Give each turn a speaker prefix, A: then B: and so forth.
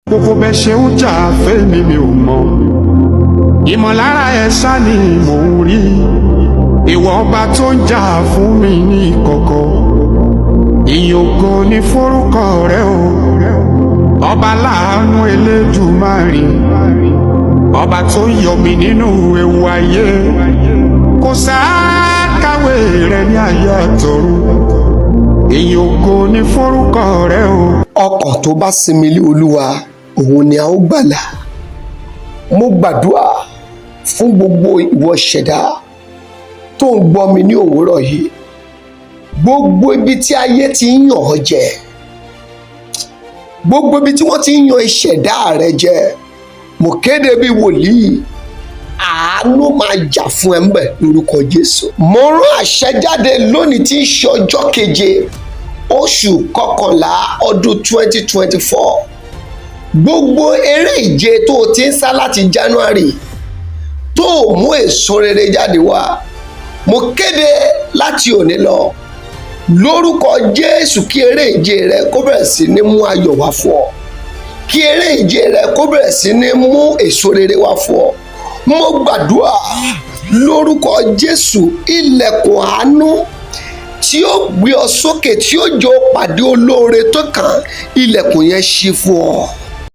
A: Gbogbo bẹ ṣe ń jà fẹ́mi, mi ò mọ̀. Ìmọ̀lára ẹ̀ sá ni mò ń rí. Ìwọ ọba tó ń jà fún mi ní ìkọ̀kọ̀, ìyìn ògo ní forúkọ rẹ o. Ọba láàánú Elédùmarè, ọba tó yọ mí nínú ewu ayé, kò sáàkàwé rẹ ní ayé àtọ̀run. Ìyìn ògo ní forúkọ rẹ o.
B: Ọkàn tó bá sinmi lé Olúwa, òun ni a ó gbàlà. Mo gbàdúrà fún gbogbo ìwọ ṣẹ̀dá tó ń gbọ́ mi ní òwúrọ̀ yìí. Gbogbo ibi tí ayé ti ń yàn ọ́ jẹ, gbogbo ibi tí wọ́n ti ń yan ìṣẹ̀dá rẹ jẹ, mo kéde bí wòlíì, àánú máa jà fún ẹ ńbẹ̀ lórúkọ Jésù. Mo rán àṣẹ jáde lónìí tí í ṣe ọjọ́ 7 oṣù 11 ọdún 2024. Gbogbo eré ìje tó o ti ń sá láti January tó o mú èso rere jáde wá, mo kéde láti òní lọ lórúkọ Jésù, kí eré ìje rẹ kó bẹ̀rẹ̀ sí ní mú ayọ̀ wá fún ọ, kí eré ìje rẹ kó bẹ̀rẹ̀ sí ní mú èso rere wá fún ọ. Mo gbàdúrà lórúkọ Jésù, ilẹ̀kùn àánú tí ó gbé ọ sókè, tí ó jọ pàdé olóore tó kàn, ilẹ̀kùn yẹn ṣí fún ọ.